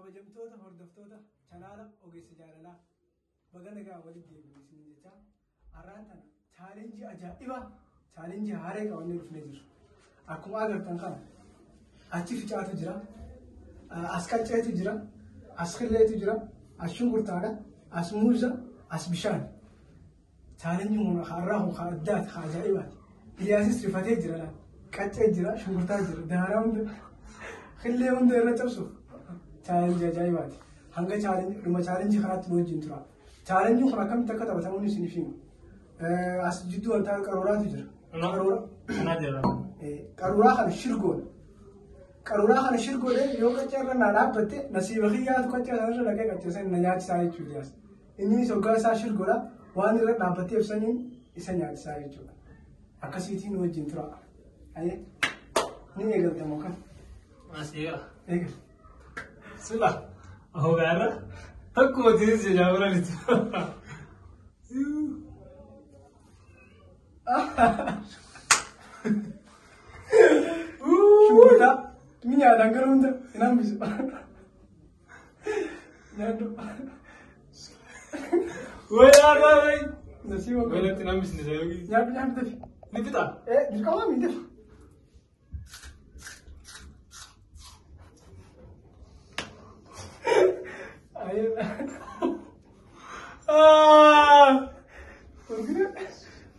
Kabajamtoota hordoftoota chanaala ogeessa jaalalaa baga nagaa walitti deebinu isiniin jecha har'aan tana chaalenjii ajaa'ibaa chaalenjii haaree qabannee dhufnee jirra. Akkuma agartan kana achi ficaatu jira, as qacceetu jira, as qilleetu jira, as shunkurtaadha, as muuza, as bishaan. Chaalenjiin kun har'aa kun kan addaati, kan ajaa'ibaati. Iliyaasis rifatee jira laata. Qaccee jira, shunkurtaa jira, daaraa hunda, qillee hunda irra cabsuuf chaalenjii ajaa'ibaati. Hanga dhuma chaalenjii kanaatti nu wajjin tura. Chaalenjiin kun akkamitti akka taphatamu isiniif hima. As jidduu wanta qaruuraatu jira. Qaruuraa kana shirgoodha. Qaruuraa kana shirgoodhe yoo qaccee irra naa dhaabbatte nasiiba kiyyaatu qaccee sana irra dhaqee qaccee sana na nyaachisaa jechuudha. Innis hoggaa isaa shirgoodha. Waan irra dhaabbattee ibsaniin isa nyaachisaa jechuudha. Akkasiitiin nu wajjin tura. Ni eegaltamu kan. As eegala. Eegal. Sila. Hogaarra. Tokkuma tiis jajaabira litu. Shunkurtaa. Ni nyaataan gara hunda hin hambisu. Nyaadhu. Wayaa gaafai. Nasiiba koo. Walatti hin hambisne sababii. Nyaadhu nyaadhu dafi. Ni fixa. Dirqama mi dafi.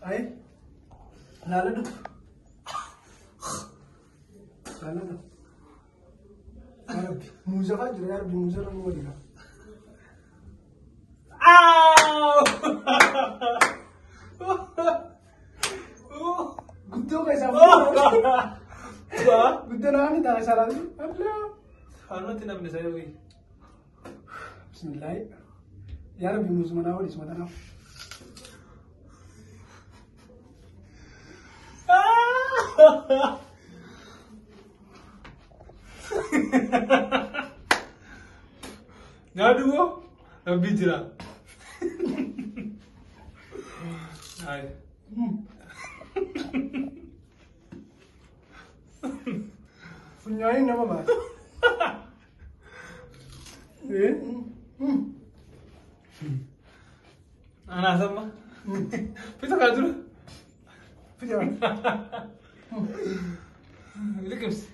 Ayi. Laaladhu. Laaladhu. Yaa Rabbi, muuza fa'aa jira yaa Rabbi muuza irra nu waliin. Guddoo keessaa guddoo naani ta'a salaati. Allah. Harmatti namni sababii. Bismillaahi. Yaa Rabbi muuzuma naa waliin suma tanaaf. Nyaadhu moo Rabbi jira. Funyaaniin nama baasa. Anaas amma. Fita kaa dura. Fita. Liqimsi.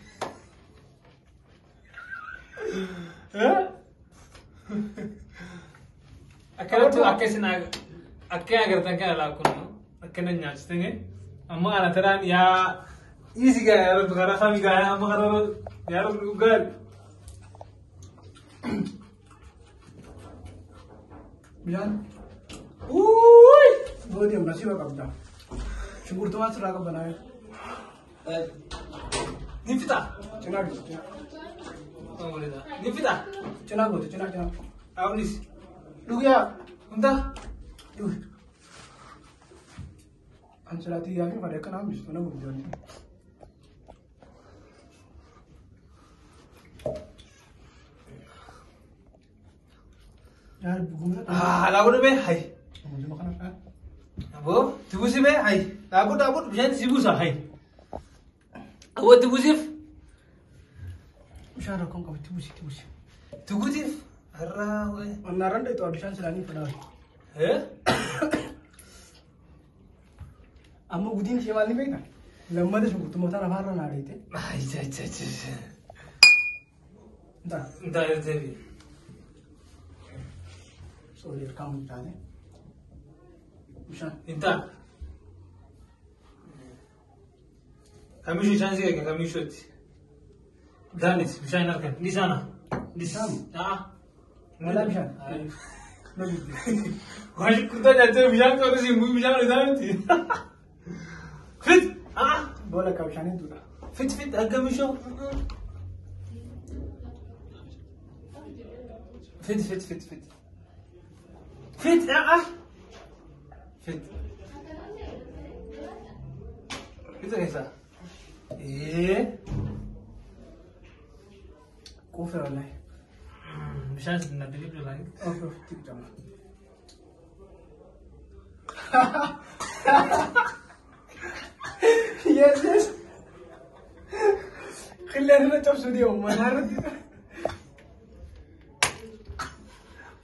Akkanattu akka isin akka agartan kana laakun akkana nyaachistanii amma ana taraan yaa dhiisi gaa yaa rabbi karaa kami gaa amma karaa yaa rabbi dhugaa. Bishaan. Uuuy! Boodii nasiiba qabda. Shunkurtumaa sirraa qabbanaa. Ni fixa. Cinaa goote cinaa. Ni fixa. Cinaa goote cinaa cinaa. Awunis. Dhugaa. Hunda. Dhugi. An silaatii yaafii fadhe akkana hambistu na gubdi wanti. Yaa Rabbi gumna. Laagu dhibee hay. Muuzuma kana dhaa. Aboo tibusi bee hay. Laagu laagu bishaan si buusa hay. Aboo tibusiif. Bishaan rakkoon qabu tibusi tibusi. Tiguutiif. Har'aa wayi. Onnaarran dheetu bishaan silaanii fadhaa. Amma gudiin ishee maal ni beektaa? Lammata shunkurtummoota afaarra naa dheete. Intaa. Intaa irteefi. Sorry, harkaan muddaate. Bishaan. Intaa. Kamiishuu isaan si eega kamiishuutti. Bishaanis bishaan hin argan. Ni saana. Bishaan? Haa. Walaa bishaan. Na gubde. Waan shunkurtaa nyaattee bishaan qabu siin bu'u bishaan isaa miti. Fit! Haa. Boola akka bishaan hedduudha. Fit fit akka mishoo. Fit fit fit fit. Fit haa. Fit. Fit keessaa. Quufe wallaahi. Bishaan isin naddi jira. Ofi ofitti qicama. Yes yes. Qilleen irra cabsuu deemu manaa irratti.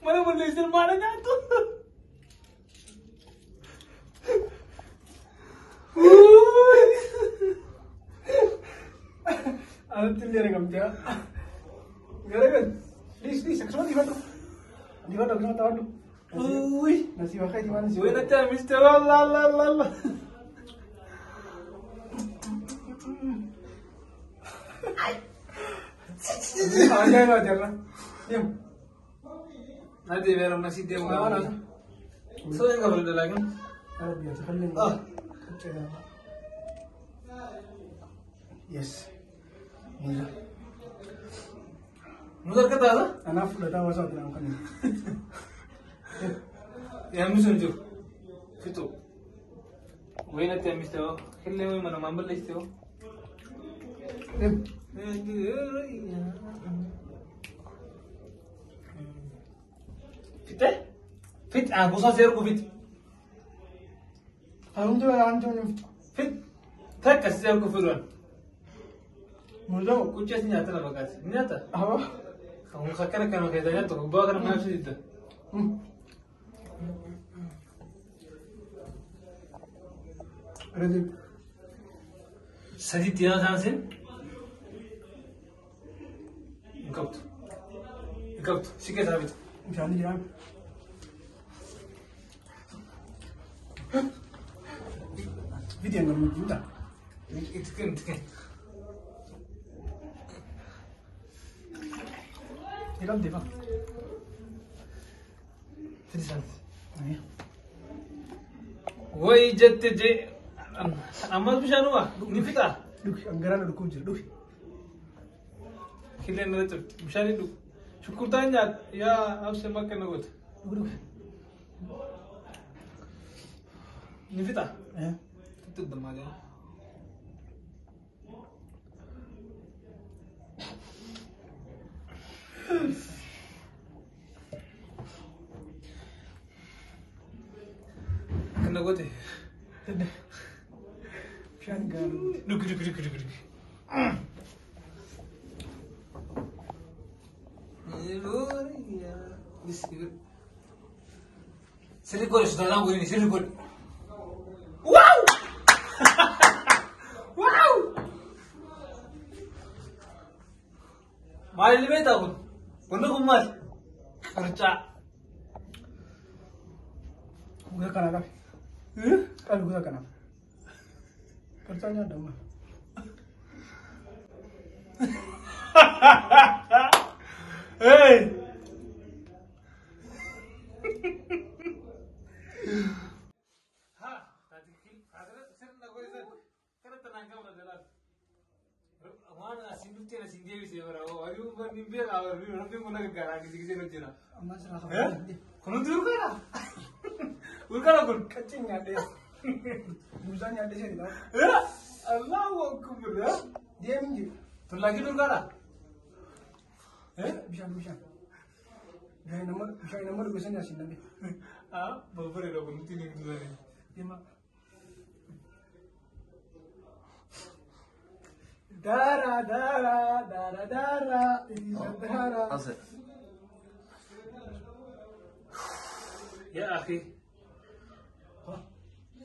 Mana balleessin maala nyaattu. Anatti illee argamtee. Garagal. Dhiis dhiis akkasuma dhiifadhu. Dhiifadhu akkasuma taphadhu. Uy. Nasiiba keetii waan Wai natti amiste la la la la la. Ajaa'ibaati irra. Deemu. Natti beera nasi deemu. Soo hin qabdu laakin. Rabbi ati falleen. Ah. Yes. Muza. Muza harka taasa? Anaaf fudhataa wasaa jedhamu kan. Yaamni sun jiru. Fixu. Wai natti amiste hoo. Killee wai mana maan balleessite hoo. Deemu. Fitte? Fit ah gosa seergu fit. Anumti waan anumti waan fixu. Fit. Takka seergu fiduun. Muza. Kuchas nyaata lafa kaase. Nyaata. Awa. Kan akkana kana keessa nyaatu gubbaa kana maal ibsitu? Ready. Sadiitti yaa saansin. Hin qabdu. Hin qabdu. Si keessaa bitu. Bishaan jira. Vidiyoon gammachiin ta'a. Itti kenni itti kenni. Ni qabdi fa. Fidi saansi. Wayi jette jee. Ammas bishaanuma ni fixa. Dhugi hangaraan dhukkuun jira dhugi. Killeen irra cufti. Bishaan hin dhugu. Shukkurtaan nyaata. Yaa absee makka na goota. Dhugi dhugi. Ni fixa. Fixa dammaadee. Kana goote. Bishaan hangaraan dhugi. Dhugi dhugi dhugi dhugi dhugi. Sirri godhe sodaadhaan godhini sirri godhe. Waaw! Waaw! Maal beektaa kun? Wanni kun maal? Qircaa. Gosa kanaa qabi. Qabi gosa kanaaf. Qircaa nyaadha amma. Hey! Ha! Waan asiin dhuftee asiin deebisee bara ari'uun barni hin beekaa rabbiin kun akka garaa gisi gisee hojjeta. Ammaan sirraa qabdi. Kun hundi urgaadha. Urgaadha kun. Qacceen nyaadhee. Muuzaa nyaadhee ishee dha. Allahu akbar. Deemin jiru. Tullaakiin urgaadha. Bishaan bishaan. Bishaan nama dhuge sani asiin namni. Ah, babareeda kun nuti ni guddisanii. Deema. Dara dara dara dara isa dara. يا أخي.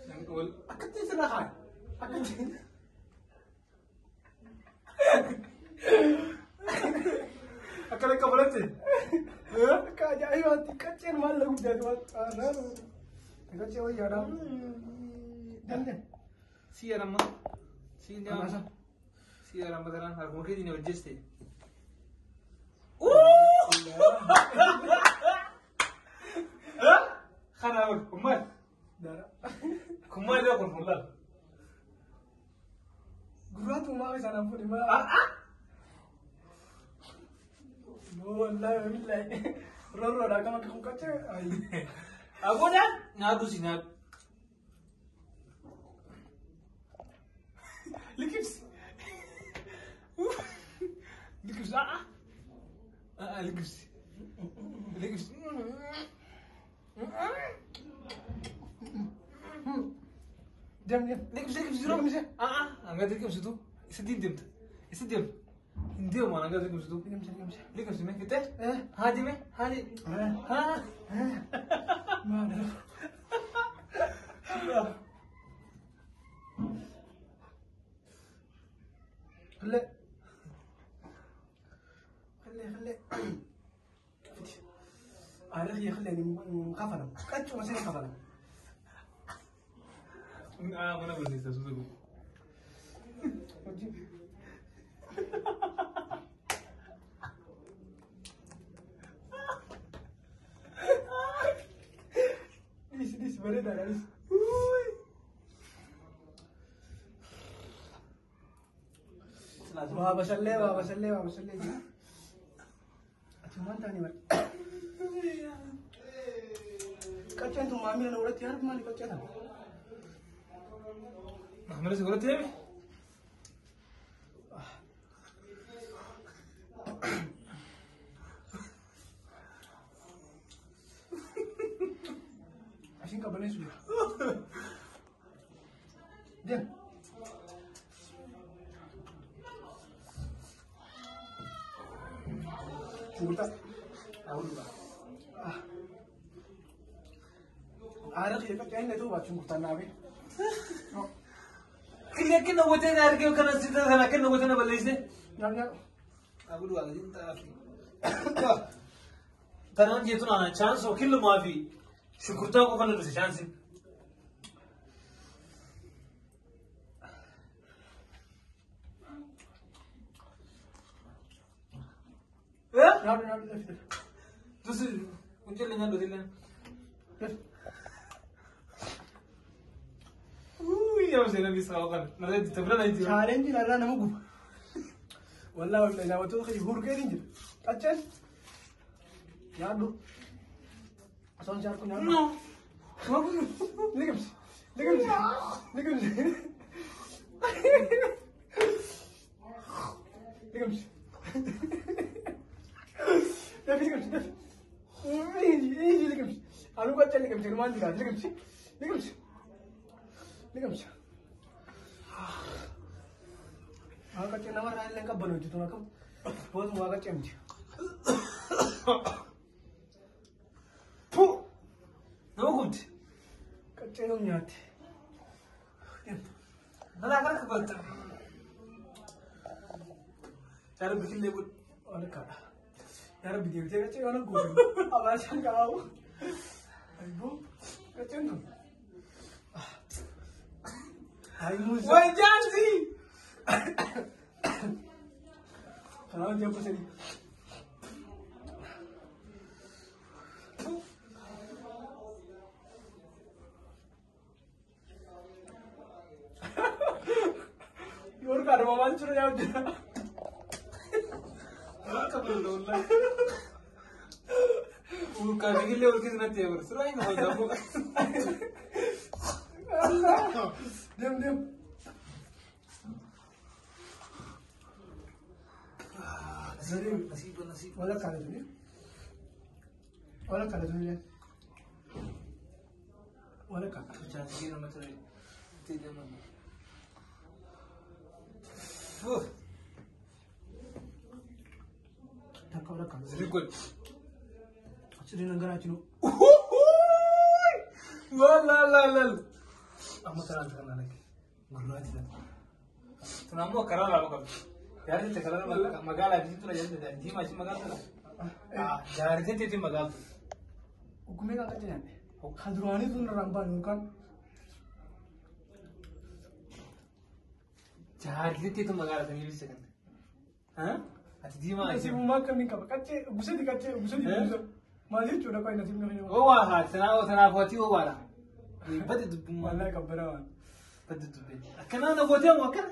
نقول Akkatti sirraa kaa'i. Akkatti. Akkana qabalatti. Akka ajaa'ibaatti qacceen maal la guddaatu waan qaccee wayyaadha. Dandeen. Si yaramma. Si nyaama. Si yaramma tanaan harkuma keetiin hojjeste. Kana kun maal? Dara. Kun maal yoo kun fuuldura? Gurraatu uumaa isaan fuudhe maa. Wallaahi billaahi. Rorroodha akkam akka kun qaccee. Agoodhaan nyaatu si nyaatu. Liqimsi. Liqimsi. Aa liqimsi. Liqimsi. Deem deem. Liqimsi liqimsi yeroo. Aa hanga liqimsitu isa deemta. Isa deemta. Hindi mana enggak liqimsitu. Liqimsi liqimsi. Liqimsi mee fitte? Haadi mee haadi. Haa. Maal? خلي خلي خلي أنا خلي مقفلة كاتشو مسير مقفلة. Mana bersih susu gu. Dis beredar dis. Waa basallee waa basallee waa basallee. Ati maal taani bara? Qacceen tun maamila na godhatti harfi maali qaccee tana? Maamila si godhatti deemi? Ashiin qabbaneessu jira. Deem. Shunkurtaa. Awwaluudha. Aara kiyya qaccee inni ta'uu baatu shunkurtaan naafee. Kiyya kenna gootee na argee kana sita sana kenna gootee na balleessite. Nyaadhu nyaadhu. Awwaluudha gadi xaafi. Tanaan jeetu naana chaansoo killumaa fi shunkurtaa qofa na dhufe chaansi. Nyaadhu nyaadhu dafi dafi. Tusi kunjillee nyaadhu dillee. Dafi. Uy, ya seenaa bisa kan. Nanti tabra nanti. Chaalenjiin irraa nama guba. Wallaahi wallaahi daawwattoota kiyya hurgeetiin jira. Qacceen nyaadhu. Osoo hin shaarku nyaadhu. No. Liqimsi liqimsi liqimsi. Liqimsi. Dafi liqimsi dafi. Iji liqimsi. Anuu qacceen liqimsi ilmaan jiraati liqimsi liqimsi. Liqimsi. Waa qaccee namarraa illee hin qabbanu hojjetu akkam. Bootuma waa qaccee miti. Puh. Nama gubdi. Qaccee nam nyaatti. Malaa kana kabalta. Yaa Rabbi killee godhu. Waan akkaadha. Yaa Rabbi deebitee qaccee waan guutu. Abaashaan qabaabu. Ayyuu qacceen tun. Hayi muusaa. Way jaansi. Kanaaf jabba sadii. Yorgaadhuma maal jira yaa hojjeta. Urkaa biqilee urkis natti eegalu. Suuraa hin hojjamu. Deem deem. Nasiib nasiib. Wala kana tuni. Wala kana tuni. Wala kana. Jaansii nama ture. Itti deeman. Takka wala kana. Sirrii godhi. Sirrii nan garaa jiru. Wala la la. Amma kanaan kana lagi. Gurraachi dha. Tun ammoo karaa lama qabdi. Jaarsi karaa magaalaa fi tura jaarsi diimaa shi magaalaa dha. Jaarsi teetii magaalaa. Ogummaa kan qaccee nyaanne. Kan duraanii tun irraan baanu yookaan Jaarsi teetii magaalaa sanii ibsa kan. Ati diimaa ishee. Nasiibummaa akkamiin qaba? Qaccee busati qaccee busati busa. Maal jechuudha qoy nasiibni kan jedhamu. Owwaa haa sanaa sanaaf watii owwaadha. Badi dubbummaa. Wallaahi qabbanaa waan. Badi dubbee. Akkanaa na gootee moo akkana?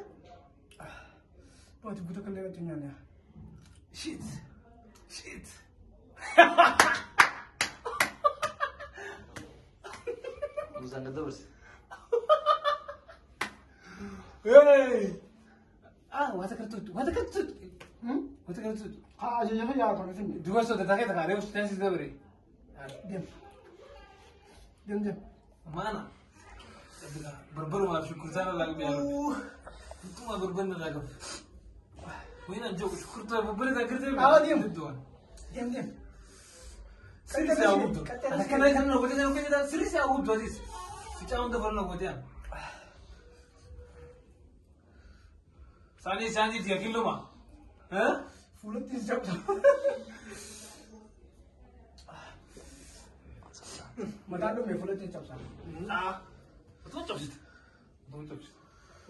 Baati guutuu kan qaccee nyaanne. Shit. Shit. Musaan gad dabarse. Hey! Ah, waa takartuutu. Waa takartuutu. Waa takartuutu. Haa ajaja fayyaa tokko isin. Duba soda takee takaa reefu chansi dabare. Deem. Deem deem. Maana. Barbarumaaf shukkurtaan irraa qabu yaa Rabbi. Utuma barbarna irraa qabu. وين نجوك شكرت ببلد كرت ديم ديم سيري ساوبدو انا كان نقول انا كده سيري ساوبدو هذه فيتاون دبر نقول يا ساني ساني دي كيلو ما ها فولت جاب مدارو مي فولت جاب سا لا تو جاب تو جاب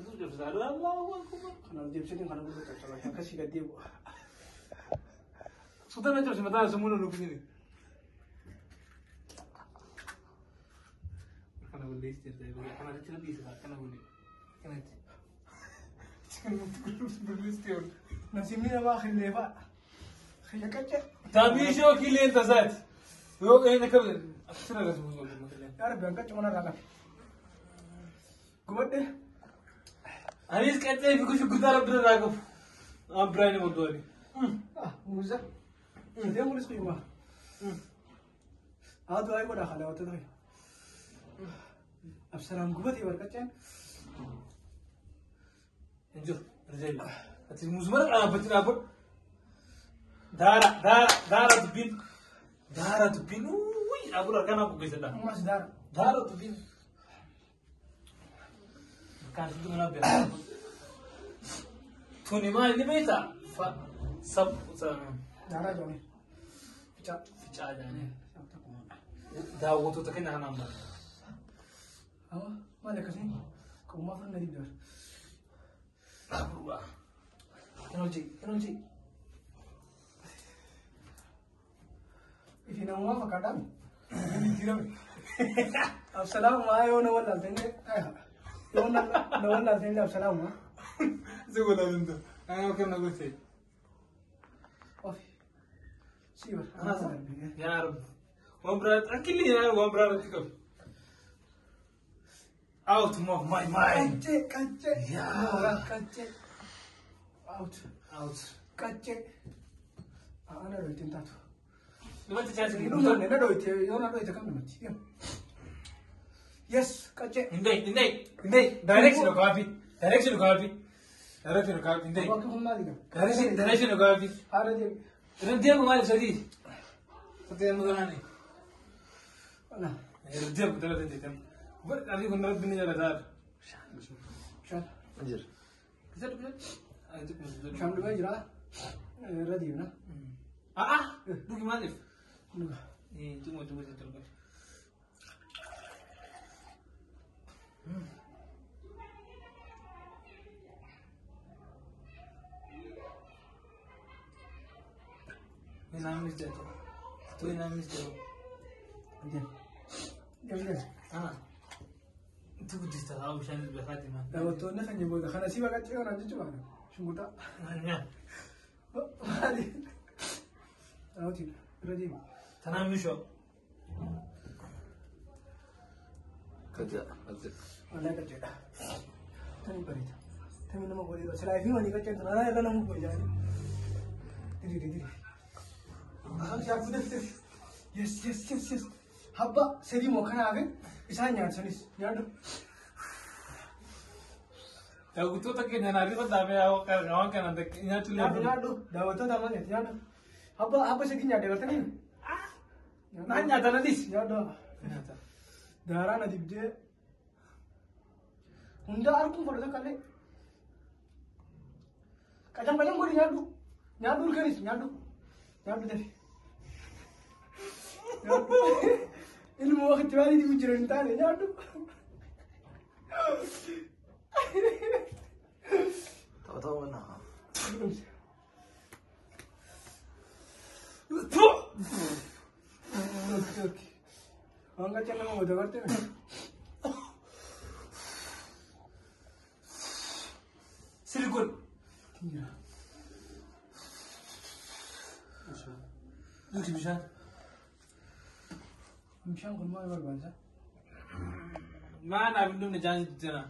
تو جاب الله اكبر انا ديب سيدين انا بقول لك كسي قديم سلطان جاب مدار سمونه لو أنا أقول ليش ترتاح أنا ترى أنا أقول كانت نسيمنا ما خلي خيكتش تاميشو كيلين تزات يو ايه نكمل أكثر لازم نقول يا رب أنك تمنا راك قمت أنيس كتير في كل شيء قدر بدر راكب أم برايني مدوري موزة ده مولس قيمة هذا أي ولا خلا وتدري أبسلام قبتي وركتين انجو رجال المزمر أنا بتنابر دارا دارا دارا تبين دارا تبين وي أبو ركنا أبو كيسنا ما دارا دارا تبين كان شو تقول أبي توني ما اللي بيتا ف سب دارا جوني فيتا فيتا جاني داوتو تكنا هنام ما لك سين كم ما فرنا دي بدر أبروه كنوجي كنوجي إذا نوما فكرنا تيرم السلام ما يوم نوال الدنيا يوم نوال الدنيا السلام ما زوجة أنت أنا ما كنا نقول شيء أوف سيبر أنا يا رب وامبرا أكيد يا وامبرا تكف out of my mind. Kace, kace. Yeah. Kace. Out. Out. Kace. أنا رويت انتاتو. ما تجازي. أنا رويت، أنا رويت كم نمت. Yes, kace. إندي، إندي، إندي. Direction copy. Direction copy. Direction copy. إندي. Direction, direction copy. هذا دي. رديك ما لسدي. فتي مدراني. أنا. رديك ثلاثة تم. أبي كنا ربني جل دار. شان. أجر. كذا كذا. شان دو بيجرا. ردينا. دوكي ما لف. إيه تقوم تقوم تقوم. نعم مش ده. تو نعم مش ده. ده. ده. تقول تستغرب مشان بخاتمة. لو تقولنا خلينا نقول خلنا سيبك أتشي أنا أجي معنا. شو متى؟ نعم. هذه. أوتي رديم. تنام مشو. كذا كذا. ولا كذا. تاني بريد. تاني نما قولي بس لا في ماني كذا أنا أنا مو قولي يعني. ديري ديري. أخذ شاب دفتر. Yes yes yes yes. هبا سري مكان أبي. إسان يان سنيس يان. داوتو تكين أنا أريد أتابع أو كان كان عندك إنها تقول. يان يان داوتو تمام يان. هبا هبا سري يان دعوة تاني. نان يان تاني يان. دارا نديب ده. هندا أركون فردا كله. كجام كجام قولي يان دو. يان دو كنيس يان دو. يان دو ده. المواقف تبالي دي مجرم تاني يا دو. طب أنا. أنا كان لما مدورت. سيليكون. دوكي مشان. مشان كل ما يبغى بانزا. ما أنا بدون نجاني تجنا.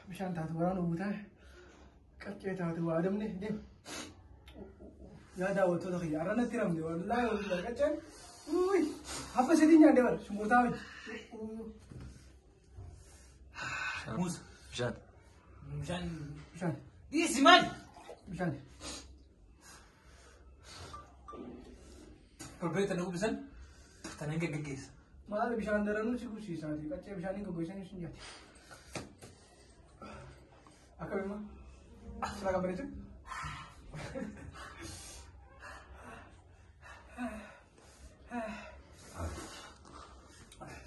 مشان تاتوران وبتاع. كتير تاتو آدم نه دم. يا داوود تخي أرانا تيرم دي والله والله كتير. وي. Habba sadii nyaadde bara shunkurtaa wajji. Muuza. Bishaan. Bishaan. Bishaan. Dhiisi maali? Bishaan. Barbaree tana gubbisan tana hin gaggeessa. Maal bishaan daranuu si gubsiisaati. Qaccee bishaanii goggoysanii sun nyaati. Akkam immoo? Sira qabbaneetu?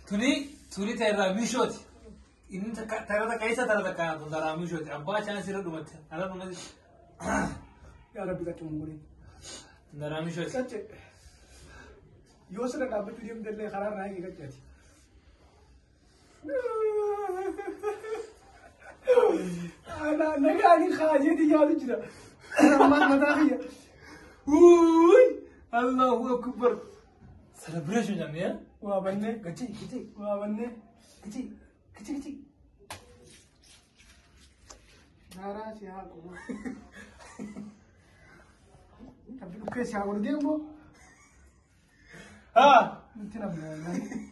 Tuni ta'e irraa mishooti. Inni tara takka isa tara takka tun taraa mishooti. Abbaa chaansii irra dhumatti. Irra dhumatti. Yaa Rabbi qaccee mun godhin. Tun taraa mishooti. Qaccee. Yoo sirra dhaabbachuu deemte illee karaa irraa eegi qacceeti. Nagaan kaajeeti yaadu jira. Maal mataa kiyya. Wuuy! Allahu akbar. Celebration jennee. Waa bannee. Gachi gachi Waa bannee. gachi gachi gachi. Daaraa si haa qomu. Rabbi dhukkee si haa godhu deemu. Haa! Nutti namni.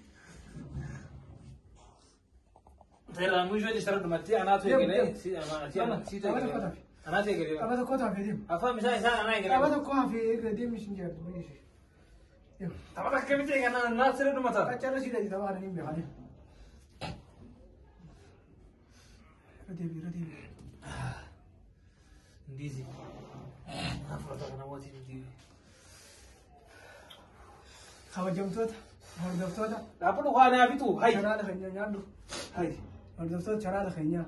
Ta'e mishooti sirra dhumatti anaatu eegalee. Siitu eegalee. Anaatu eegalee. Tapha tokko hafee deemu. Afaan bishaan isaa anaa Tapha eegalee. tokko hafee deemu isin jedhu. Tapha akkamitti eeganaa anaatu sirra dhumata. Qacarra si dhati tapha kana hin beekani. Irra deebi irra deebi. Ndizi. Afurata kana mootiin ndizi. Kabajamtoota hordoftoota Dhaabbatu waa naafitu. Hayi. chanaala keenya nyaadhu. Hayi. Hordoftoota chanaala keenyaa.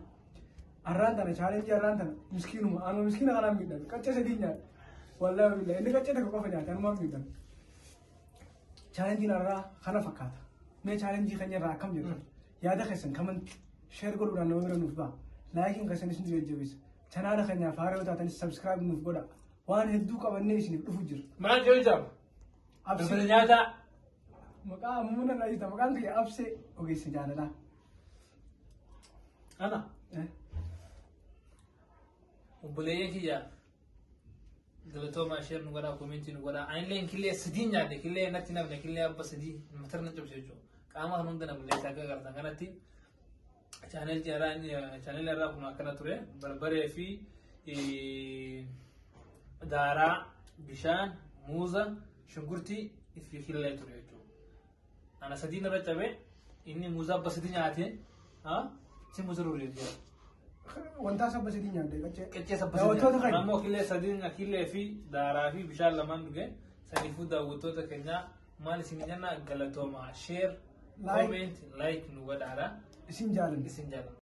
Arraan tana chaalenjii arraan tana miskiinuma anuma miskiina kanaan miidhame qaccee sadii nyaadha. Wallaahi billahi inni qaccee tokko qofa nyaata anumaan miidhame. Chaalenjiin arraa kana fakkaata. Mee chaalenjii keenya irraa akkam jettu? Yaada keessan kamanti share godhuudhaan nama bira nuuf ba'a. Laayikiin keessan isin jajjabeessa. Chanaala keenyaaf haaraa yoo taatanis subscribe nuuf godha. Waan hedduu qabannee isiniif dhufu jira. Maal jedhu jaamu? Absee Balbala nyaataa. maqaa ammuna irraa jirta maqaan kiyya Absee ogeessa jaalalaa. Ana. Obboleeyyan kiyya galatoomaa share nu godhaa koomentii nu godhaa. Anillee killee sadii nyaadhe killee natti namne killee abba sadii matarna cabse jechuudha. Qaama kan hunda namne akka agartan kanatti chaanel irraa kun akkana ture barbaree fi daaraa bishaan muuza shunkurtii fi killee ture jechuudha. Ana sadiin irra cabe inni muuza abba sadii nyaate si muuza ruree jira. Wantaa sabba sadii nyaadhe qaccee. Qaccee sabba Daawwattoota sadii. keenya. Ammoo killee sadiin killee fi daaraa fi bishaan lamaan dhuge saniifuu daawwattoota keenyaa maal isin jenna galatoomaa share Like. comment like nu godhaadha Isin jaalanna. isin jaalladha.